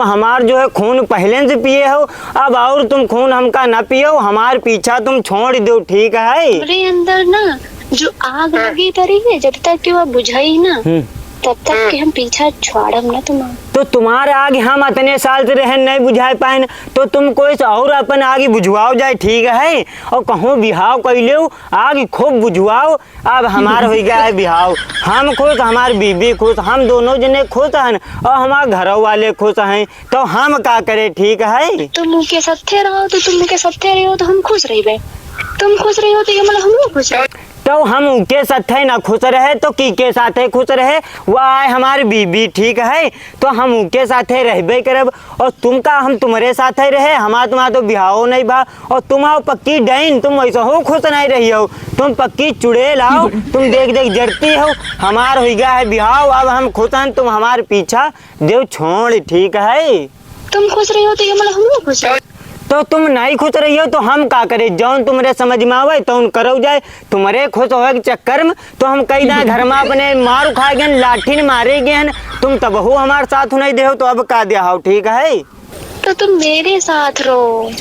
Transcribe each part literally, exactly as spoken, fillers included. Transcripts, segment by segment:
हमार जो है खून पहिले से पिए हो, अब और तुम खून हमका न पियो, हमार पीछा तुम छोड़ दो, ठीक है? हमरे अंदर ना जो आग लगी पड़ी है, जब तक कि वो बुझाई ना, हम्म। तब तक कि हम पीछा छोड़ब ना तुम्हार। तो तुम्हार आग हम अतने साल से रहे नहीं बुझाए पाएन, तो तुम कोई से और अपन आग बुझवाओ जाए, ठीक है? और कहूँ बिहाव कैलेउ, आग खूब बुझवाओ। अब हमार होइ गया है बिहाव, हम खुश, हमार बीबी खुश, हम दोनों जने खुश हन और हमार घरों वाले खुश हैं, तो हम का करे, ठीक है? तुम उनके साथे रहो, तो तुम उनके साथे रहो तो हम खुश रहबे, तुम खुश रहो तो ये मतलब हम खुश रहो। तो हम उनके साथे ना खुश रहे तो की के साथे खुश रहे? वह आए हमार बीबी, ठीक है, तो हम उनके साथे रहबे करब। और तुम का हम तुम्हरे साथे रहे, हमार तुम्हार तो बिहाव नहीं बा। और तुम आओ पक्की डाइन, तुम वैसे हो खुश नहीं रही हो, तुम पक्की चुड़ैल आओ, तुम देख देख जरती हो। हमार हुई गया है बिहाव, अब हम खुश हन, तुम हमार पीछा देव छोड़, ठीक है? तुम खुश रही हो तो ये मतलब हम खुश रहो। तो तुम नहीं खुश रही हो तो हम का करे, जौन तुम्हरे समझ में आवे तौन करो जाए। तुम्हरे खुश होए के चक्कर में तो हम कई दाए घर में अपने मार खा गए, लाठी ने मारे गए हैं, तुम तबहू हमार साथ नहीं देहो, तो अब का दे हो, ठीक है? तो तुम मेरे साथ रहो,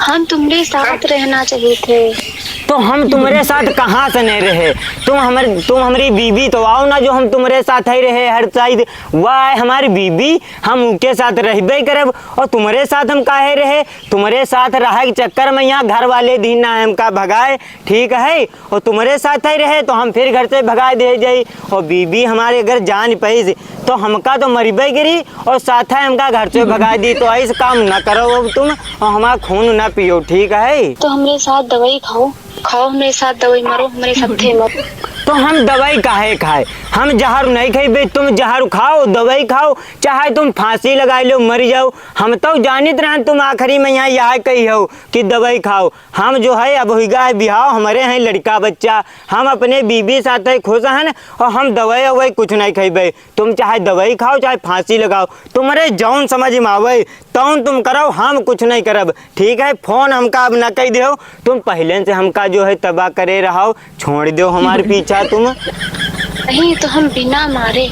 हम तुम्हारे साथ रहना चाहिए थे। तो हम तुम्हरे साथ कहाँ से नहीं रहे? तुम हमर तुम हमारी बीबी तो आओ ना, जो हम तुम्हरे साथ ही रहे हर साइड। वह है हमारी बीबी, हम उनके साथ रहबे करब। और तुम्हरे साथ हम काहे रहे? तुम्हरे साथ रहे के चक्कर में यहाँ घर वाले दिन ना हमका भगाए, ठीक है? और तुम्हरे साथ ही रहे तो हम फिर घर से भगा दिए जाई। और बीबी हमारे अगर जान पाइस तो हमका तो मरिबे करी और साथ ही हमका घर से भगा दी। तो ऐसे काम ना करो अब तुम, और हमारा खून ना पियो, ठीक है? तो हमरे साथ दवाई खाओ, खाओ हमरे साथ दवाई, मरो हमरे साथे मरो। तो हम दवाई काहे खाए? हम जहर नहीं खइबे, तुम जहर खाओ, दवाई खाओ, चाहे तुम फांसी लगाई लो, मर जाओ। हम तो जानित रहन तुम आखिरी में यहाँ यह कही हो कि दवाई खाओ। हम जो है अब हुई गया है बिहाव, हमरे हैं लड़का बच्चा, हम अपने बीबी साथ है खुश हन और हम दवाई अवाई कुछ नहीं खइबे। तुम चाहे दवाई खाओ चाहे फांसी लगाओ, तुम्हरे जौन समझ में आवे तौन तुम करो, हम कुछ नहीं करब, ठीक है? फोन हमका अब न कही देहो, तुम पहिले से हमका जो है तबाह करे रहो, छोड़ दो हमार पीछा तुम। नहीं तो हम बिना मारे,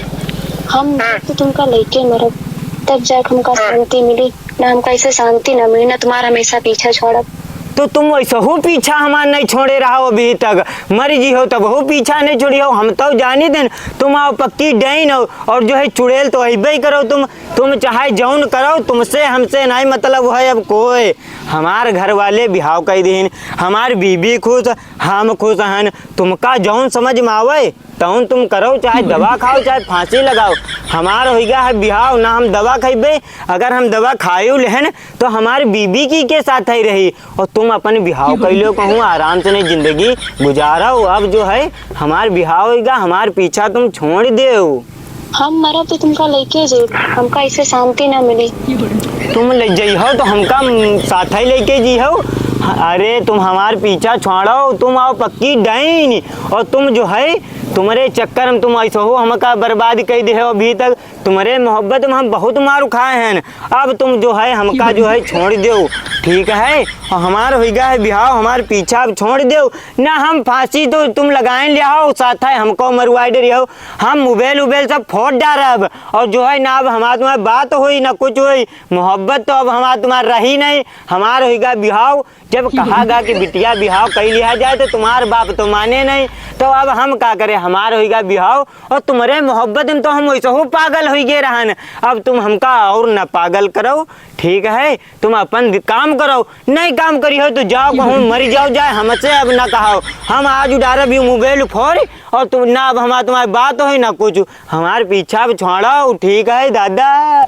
हम तो तुमका लेके मरब, तब जाके हमका शांति मिली। ना हमका ऐसे शांति ना मिली, ना तुम्हार हमेशा पीछा छोड़ब। तो तुम वैसे हो पीछा हमार नहीं छोड़े रहो अभी तक, मर जी हो तब हो पीछा नहीं छोड़ी हो। हम तो जानी दिन तुम आओ पक्की डाइन हो और जो है चुड़ैल तो अइबे ही करो तुम। तुम चाहे जौन करो, तुमसे हमसे नहीं मतलब है अब कोई। हमार घर वाले बिहाव कई दिन, हमार बीबी खुश, हम खुश हन। तुमका जौन समझ में आवे तौन तुम करो, चाहे दवा खाओ चाहे फांसी लगाओ। हमार हो गया है बिहाव, ना हम दवा खइबे। अगर हम दवा खायू लेहन तो हमार बीबी की के साथ ही रही और तुम अपन बिहाव कैलो कहूँ आराम से नहीं जिंदगी गुजारो। अब जो है हमार बिहाव होइगा, हमार पीछा तुम छोड़ देउ। हम मरब तो तुमका लेके जे, हमका ऐसे शांति ना मिली। तुम ले जइहो तो हमका साथ ही लेके जइहो। अरे तुम हमार पीछा छोड़ो, तुम आओ पक्की डाइन। और तुम जो है तुम्हारे चक्कर में तुम ऐसे हो हमका बर्बाद कर दे हो अभी तक। तुम्हारे मोहब्बत में हम बहुत मार खाए हैं, अब तुम जो है हमका जो है छोड़ देउ, ठीक है? और हमार होइगा है बिहाव, हमार पीछा अब छोड़ देउ। ना हम फांसी तो तुम लगाए ले आओ, साथ है हमको मरवाए डर हो, हम मोबाइल उबाइल सब फोड़ डारब। और जो है ना अब हमार तुम्हार बात होई ना कुछ होई, मोहब्बत तो अब हमार तुम्हार रही नहीं। हमार होइगा बिहाव, जब कहा गा कि बिटिया बिहाव कई लिया जाए तो तुम्हार बाप तो माने नहीं, तो अब हम का करे? हमार होइगा बिहाव और तुम्हारे मोहब्बत में तो हम वैसे हो पागल हो गए रहन, अब तुम हमका और न पागल करो, ठीक है? तुम अपन दि-, काम करो, नहीं काम करी हो तो जाओ कहूँ मर जाओ जाए, हमसे अब ना कहो। हम आज उडारब यू मोबाइल फोड़ और तुम ना अब हमार तुम्हार बात होई ना कुछ, हमार पीछा अब छोड़ो, ठीक है दादा?